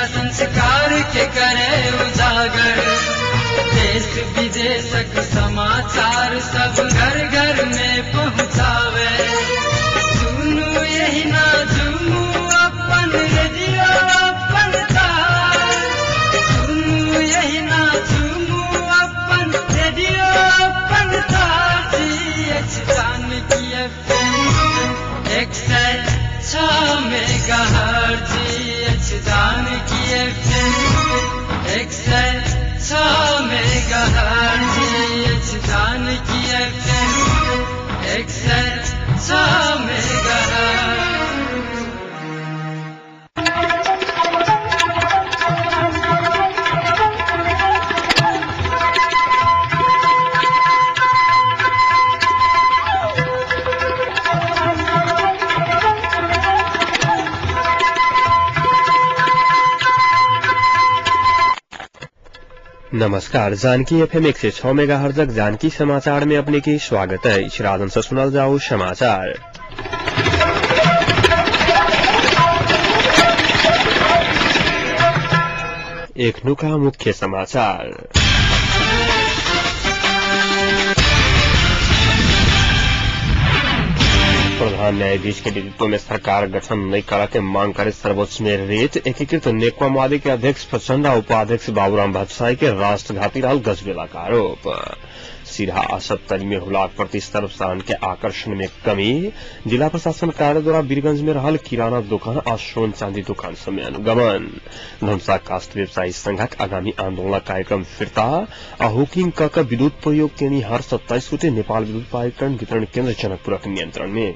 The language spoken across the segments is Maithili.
मीडिया संस्कार के करे उजागर। देश विदेशक समाचार सब घर घर में पहुँचावे। सुनू यही ना झूमू अपन रेडियो अपन तार। सुनू यही ना झूमू अपन रेडियो अपन तार। Janaki FM 106 megahertz. Janaki FM 106 megahertz. Janaki FM 106 megahertz. नमस्कार, जानकी एफएम 106 मेगाहर्ट्ज जानकी समाचार में अपने के स्वागत है। राजन से सुनल जाओ समाचार। एखनुका मुख्य समाचार। प्रधान न्यायाधीश के नेतृत्व में सरकार गठन नहीं करा के मांग करे सर्वोच्च में रेट। एकीकृत नेकपा माओवादी के अध्यक्ष प्रचंड उपाध्यक्ष बाबूराम भट्टराई के राष्ट्रघाती रहल गजबेला का आरोप। सिरहा आ सप्तरी में हुलाक प्रति सर्वसाधारण के आकर्षण में कमी। जिला प्रशासन कार्य द्वारा वीरगंज में रहल किराना दुकान आ सोन चांदी दुकान समय अनुगमन। धमसा काष्ठ व्यवसायी संघक आगामी आंदोलन कार्यक्रम फिर्ता आ हुकिंग क विद्युत प्रयोग केनिहार 27 गोटे नेपाल विद्युत प्राधिकरण वितरण केन्द्र जनकपुरक नियंत्रण में।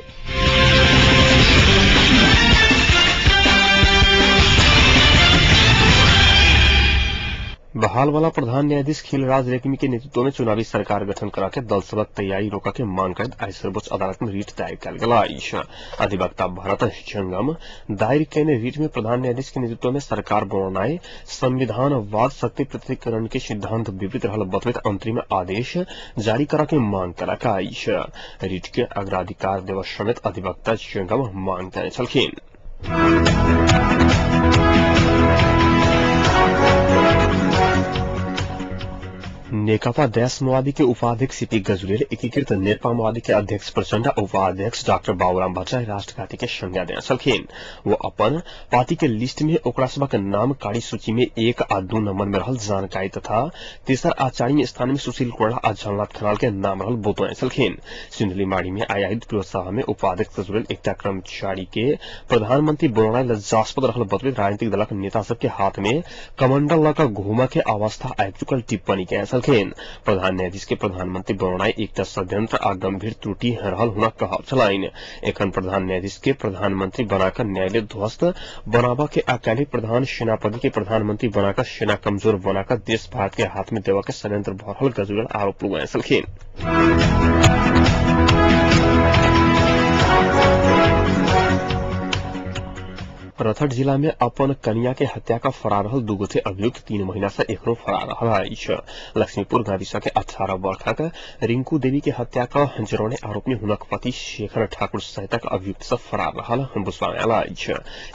बहाल वाला प्रधान न्यायाधीश खिलराज रेग्मी के नेतृत्व में चुनावी सरकार गठन करा के दल सबक तैयारी रोका के मांग करैत आइ सर्वोच्च अदालत में रिट दायर कयल गेल अछि। अधिवक्ता भरत जंगम दायर कयने रिट में प्रधान न्यायाधीश के नेतृत्व में सरकार बनौनाइ संविधानवाद शक्ति पृथक्करण के सिद्धांत विपरीत रहल बतबैत अंतरिम आदेश जारी करा के मांग कयलक अछि। रिट के अग्राधिकार देबऽ समेत अधिवक्ता जंगम मांग कयने छलखिन। नेकपा देश माओवादी के उपाध्यक्ष सीपी गजुरेल एकीकृत नेकपा माओवादी के अध्यक्ष प्रचंड उपाध्यक्ष डॉक्टर बाबूराम भट्टराई राष्ट्रघाती के संज्ञा देने छलखिन। वो अपन पार्टी के लिस्ट में ओकरा सबक नाम कारी सूची में 1 आ 2 नंबर में रहल जानकारी तथा तेसर आ चारिम स्थान में सुशील कोइराला आ झलनाथ खनाल के नाम रहल बतौने छलखिन। सिन्धुलीमाढ़ी में आयोजित सभा में उपाध्यक्ष गजुरेल एकटा कर्मचारी के प्रधानमंत्री बनौनाइ लज्जास्पद रहल बतबैत राजनीतिक दलक नेता सबके हाथ में कमंडल लऽ कऽ घूमऽ के अवस्था आबि चुकल टिप्पणी कयने छलखिन। प्रधान न्यायाधीश के प्रधानमंत्री बनौनाइ एकटा षड्यंत्र आ गंभीर त्रुटि रहल हुनक कहब छलनि। एखन प्रधान न्यायाधीश के प्रधानमंत्री बनाकर न्यायालय ध्वस्त बनाबऽ के आ काल्हि प्रधान सेनापति के प्रधानमंत्री बनाकर सेना कमजोर बनाकर देश भारत के हाथ में देबऽ के षड्यंत्र भऽ रहल गजुरेल आरोप लगौने छलखिन। रथट जिला में अपन कनिया के हत्या का फरार रहल दू गोटे अभियुक्त 3 महीना से एखनो फरार रहल अछि। लक्ष्मीपुर गाविस के 18 वर्षक रिंकू देवी के हत्या का जरौने आरोप में हुनक पति शेखर ठाकुर सहितक अभियुक्त सब फरार रहल बुझबा में आयल अछि।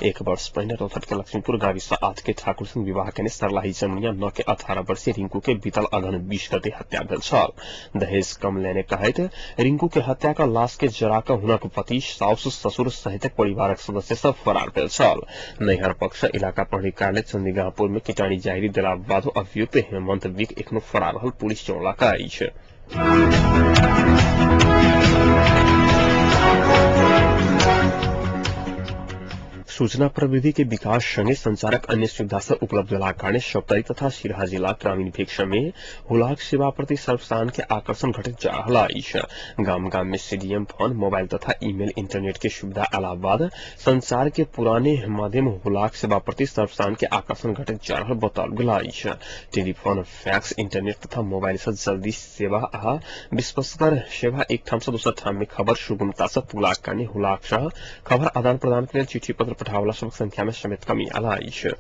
1 वर्ष पहिने रौतहट के लक्ष्मीपुर गाविस 8 के ठाकुर संग विवाह केने सरलाही जमुनिया 9 के 18 वर्षीय रिंकू के बीतल अगहन 20 गते हत्या भेल छल। दहेज कम लेने कहैत रिंकू के हत्या का लाश के जरा कऽ हुनक पति साउस ससुर सहितक परिवारक सदस्य सब फरार भेल छल। नैहर पक्ष इलाका प्रहरी कार्यालय चंदीगाहपुर में किटानी जाहिरी देला बाद अभियुक्त हेमंत विक एखनो फरार रहल पुलिस जनौलक अछि। सूचना प्रविधि के विकास संगे संचारक अन्य सुविधा से उपलब्ध भेलाक कारणे सप्तरी तथा सिरहा जिला ग्रामीण भेग में हुलाक सेवा प्रति सर्वसाधारण के आकर्षण घटैत जा रहल अछि। गाम गाम में सीडीएम फोन, मोबाइल तथा ईमेल इंटरनेट के सुविधा अयला बाद संचार के पुराने माध्यम हुलाक सेवा प्रति सर्वसाधारण के आकर्षण घटैत जा रहल बताओल गेल अछि। टेलीफोन, फैक्स, इंटरनेट तथा मोबाइल से जल्दी सेवा आ विश्वसनीय सेवा एक ठाम से दोसर ठाम में खबर सुगमता से पुगलाक कारणे हुलाक सह खबर आदान प्रदान के लेल चिट्ठी पत्र पठावला सबक संख्या में समेत कमी आयल अछि।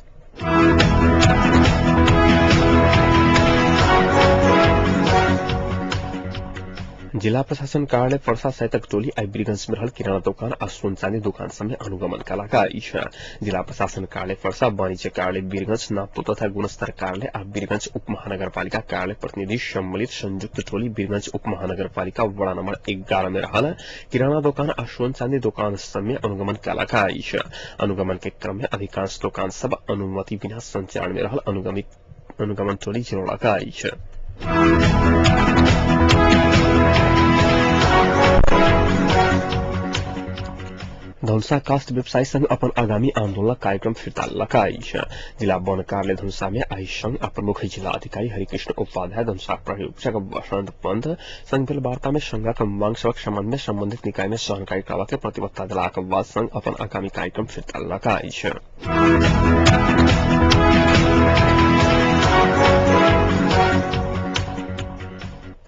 जिला प्रशासन कार्यालय पर्सा सहितक टोली आई वीरगंज में रहल किराना दोकान आ सोन चाँदी दोकान सब में अनुगमन कयलक अछि। जिला प्रशासन कार्यालय पर्सा, वाणिज्य कार्यालय वीरगंज, नापतोल तथा गुणस्तर कार्यालय आ वीरगंज उप महानगरपालिका कार्यालय प्रतिनिधि सम्मिलित संयुक्त टोली वीरगंज उप महानगरपालिका वडा नम्बर 11 में रहल किराना दोकान आ सोन चाँदी दोकान सब में अनुगमन कयलक अछि। अनुगमन के क्रम में अधिकांश दोकान सब अनुमति बिना संचालन में रहल अनुगमन टोली जनौलक अछि। धनुषा काष्ठ व्यवसायी संघ अपन आगामी आंदोलन कार्यक्रम फिर्ता लेलक अछि। जिला वन कार्यालय धनुषा में आई संघ आ प्रमुख जिला अधिकारी हरिकृष्ण उपाध्याय धनुषा प्रहरी उपचारक वसंत पंत संघ भेल वार्ता में संघक मांग सभक संबंध में संबंधित निकाय में जानकारी कराबऽ के प्रतिबद्धता देलाक बाद संघ अपन आगामी कार्यक्रम फिर्ता लेलक अछि।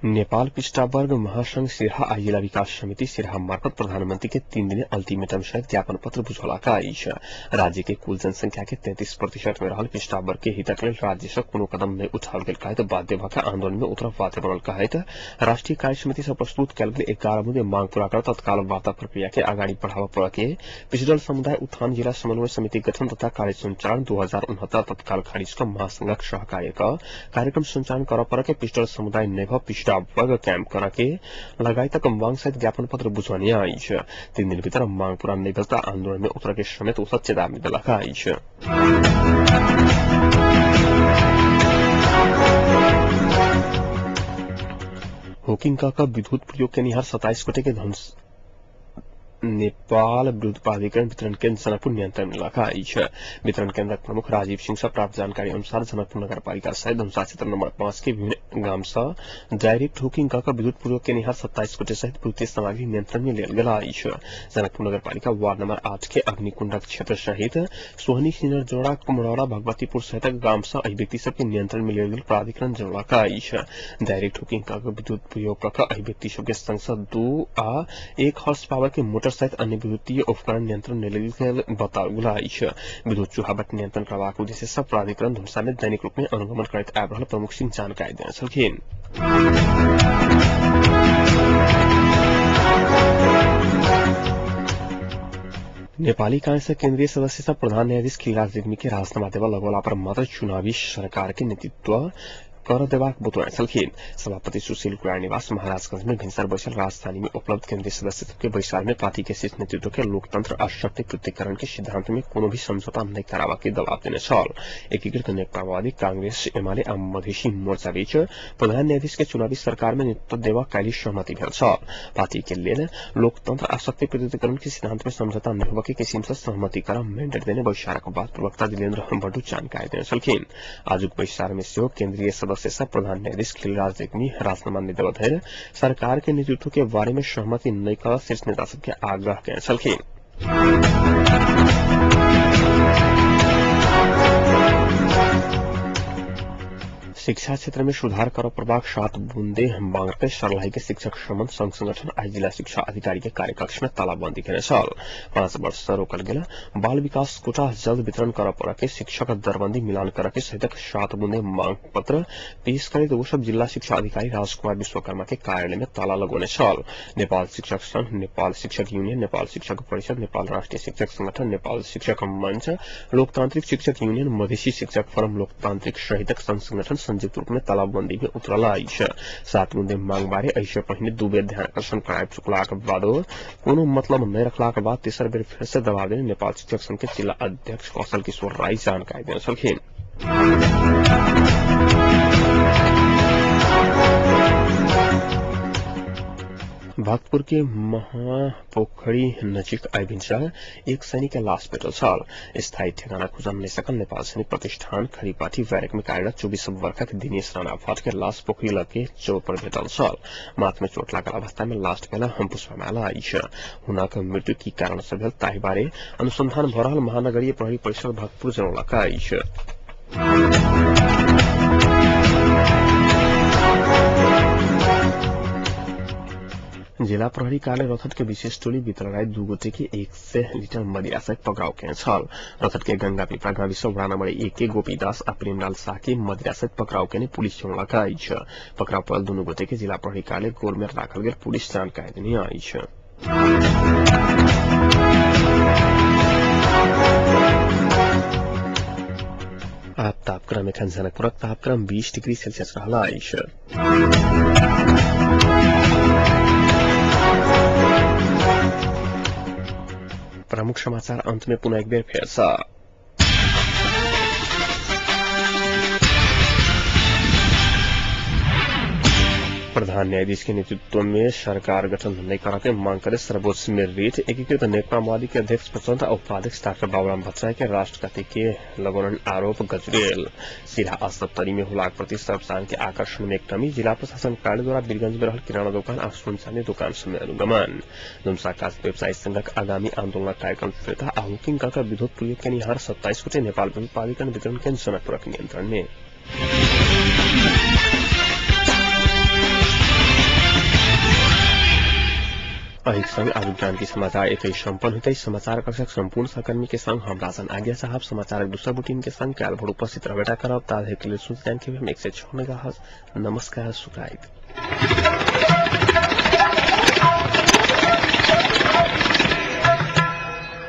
नेपाल पिछड़ा वर्ग महासंघ सिरहा आ जिला विकास समिति सिरहा मार्फत प्रधानमंत्री के 3 दिने अल्टीमेटम सहित ज्ञापन पत्र बुझौलक अछि। राज्य के कुल जनसंख्या के 33% में रहल पिछड़ा वर्ग के हितक लेल राज्य से कोनो कदम नहि उठाओल गेल कहैत बाध्य भऽ के आंदोलन में उतरब बाध्य बनल कहैत राष्ट्रीय कार्य समिति से प्रस्तुत कयल गेल 11 बुँदे मांग पूरा कर तत्काल वार्ता प्रक्रिया के अगाडि बढ़ाबऽ पड़ऽ के पिछड़ल समुदाय उत्थान जिला समन्वय समिति गठन तथा कार्य संचालन 2069 तत्काल खारिज क महासंघक सहकार्य क कार्यक्रम संचालन करऽ पड़ऽ के पिछड़ल समुदाय नहि भऽ पिछड़ा वर्ग कैंप कर के लगायतक मांग सहित ज्ञापन पत्र बुझौने अछि। 3 दिन भीतर मांग पूरा नहि भेल तऽ आंदोलन में उतर के समेत ओ चेतावनी देलक अछि। हुकिंग क विद्युत प्रयोग केनिहार 27 गोटे के धनुष नेपाल विद्युत प्राधिकरण वितरण केन्द्र जनकपुर नियंत्रण में लेलक अछि। वितरण केन्द्रक प्रमुख राजीव सिंह से प्राप्त जानकारी अनुसार जनकपुर नगरपालिका सहित धनुषा क्षेत्र नंबर 5 के विभिन्न गाम से डायरेक्ट हुकिंग क विद्युत प्रयोग केनिहार 27 गोटे सहित विद्युतीय सामग्री नियंत्रण में लेल गेल अछि। जनकपुर नगरपालिका वार्ड नंबर 8 के अग्निकुंडक क्षेत्र सहित सोहनी, सिनर जोड़ा, कुमरौरा, भगवतीपुर सहितक गाम से एहि व्यक्ति सब के नियंत्रण में लेल गेल प्राधिकरण जनौलक अछि। डायरेक्ट हुकिंग क विद्युत प्रयोग क एहि व्यक्ति सब के संग से 2 आ 1 हॉर्स पावर के मोटर सहित अन्य विद्युतीय उपकरण नियंत्रण लेल बताओल गेल अछि। विद्युत चुहावट नियंत्रण करबाक उद्देश्य सँ प्राधिकरण धनुषा में दैनिक रूप में अनुगमन करैत आबि रहल प्रमुख सिंह जानकारी देने छलखिन। नेपाली कांग्रेस केन्द्रीय सदस्य सब प्रधान न्यायाधीश खिलराज रेग्मी के राजीनामा देबऽ लगौला पर मात्र चुनावी सरकार के नेतृत्व कर देबाक बतौने छलखिन। सभापति सुशील कुमार निवास महाराजगंज में भिनसर बैसल राजधानी में उपलब्ध केन्द्रीय सदस्य सबके बैसार में पार्टी के शीर्ष नेतृत्व के लोकतंत्र आ शक्ति पृथक्करण के सिद्धांत में कोनो भी समझौता नहीं कराबा के दबाव देने छल। एकीकृत नेपालवादी कांग्रेस, एमाले आ मधेसी मोर्चा बीच प्रधान न्यायाधीश के चुनावी सरकार में नेतृत्व देवा काल्हि सहमति भेल छल। पार्टी के लेल लोकतंत्र आ शक्ति पृथक्करण के सिद्धांत में समझौता नहीं होबा के किसिम से सहमति करा मैंडेट देने बैसारक बाद प्रवक्ता दिलेन्द्र भट्टू जानकारी देने छलखिन। आजुक बैसार में सेहो केन्द्रीय सदस्य प्रधान न्यायाधीश खिलराज रेग्मी राजीनामा नहि देबऽ धरि सरकार के नेतृत्व के बारे में सहमति नहि करऽ शीर्ष नेता सबके आग्रह केने छलखिन। शिक्षा क्षेत्र में सुधार करऽ पड़बाक 7 बुंदे मांग के सर्लाही के शिक्षक समन संघ संगठन आई जिला शिक्षा अधिकारी के कार्यकक्ष में तालाबंदी केने छल। 5 वर्ष से रोकल गेल बाल विकास कोटा जल्द वितरण करऽ पड़ऽ के शिक्षक दरबंदी मिलान करऽ के सहितक 7 बुंदे मांग पत्र पेश करैत ओ सब जिला शिक्षा अधिकारी राजकुमार विश्वकर्मा के कार्यालय में ताला लगौने छल। नेपाल शिक्षक संघ, नेपाल शिक्षक यूनियन, नेपाल शिक्षक परिषद, नेपाल राष्ट्रिय शिक्षक संगठन, नेपाल शिक्षक मंच, लोकतांत्रिक शिक्षक यूनियन, मधेसी शिक्षक फोरम लोकतांत्रिक सहितक संघ संगठन संयुक्त रूप में तालाबंदी में उतरल अछि। 7 बुंदे मांग बारे एहिसँ पहिने 2 बेर ध्यानाकर्षण कराबि चुकलाक बादो कोनो मतलब नहि रखलाक बाद तेसर बेर फेर से दबाव देने नेपाल शिक्षक संघ के जिला अध्यक्ष कौशल किशोर राय जानकारी देने छलखिन। भक्तपुर के महापोखरी नजिक आइ भिन्सर एक सैनिक के लाश भेटल छल। स्थायी ठेगाना खुजल नहि सकल नेपाल सैनिक प्रतिष्ठान खरीपाठी बैरक में कार्यरत 24 वर्षक दिनेश राणा भट्ट के लाश पोखरी लग चौर पर भेटल छल। माथ में चोट लागल अवस्था में लाश भेल हम पुष्पा आयल अछि। हुनक मृत्यु की कारण से भेल ताहि बारे अनुसंधान भऽ रहल महानगरीय प्रहरी परिषद भक्तपुर जनौलक अछि। जिला प्रहरी कार्यालय रथट के विशेष टोली बीतल राति 2 गोटे के 100 लीटर मदिरा सहित पकड़ाव केने छल। रथट के गंगा पिपरा गाविस वडा नम्बर 1 के गोपीदास आ प्रेमलाल शाह के मदिरा सहित पकड़ाव केने पुलिस जनौलक अछि। पकड़ाव पड़ल दुनू गोटे के जिला प्रहरी कार्यालय गोर में राखल गेल पुलिस जानकारी देने अछि। आप तापक्रम एखन जनकपुरक तापक्रम 20 डिग्री सेल्सियस रहल अछि। प्रमुख समाचार अंत में पुनः एक बेर फेर सँ। प्रधान न्यायाधीश के नेतृत्व में सरकार गठन नहीं करा के मांग करे सर्वोच्च में रिट। एकीकृत नेकपा माओवादी के अध्यक्ष प्रचण्ड और उपाध्यक्ष डॉक्टर बाबूराम भट्टराई के राष्ट्रघाती के लगौलन आरोप गजरेल। सिरहा आ सप्तरी में हुलाक प्रति सर्वसाधारण के आकर्षण में कमी। जिला प्रशासन कार्यालय द्वारा वीरगंज में रहल किराना दोकान आ सोन चांदी दोकान समय अनुगमन। दुमसा कास्ट व्यवसायी संघक आगामी आंदोलन कार्यक्रम फिर्ता आ हुकिंग कर विद्युत प्रयोग केनिहार 27 गोटे नेपाल विद्युत प्राधिकरण वितरण केन्द्र जनकपुरक नियंत्रण में। अहिक संग आज जानकी समाचार एतै सम्पन्न होतै। समाचार कक्षक सम्पूर्ण सहकर्मी के संग हम राजन आज्ञा साहब समाचारक दूसरा बुटीन के संग काल्हि भोर उपस्थित रहबेटा करब। ताधरि के लेल सुनैत जानकी 106 मेगाहर्ट्ज। नमस्कार, सुखराइत।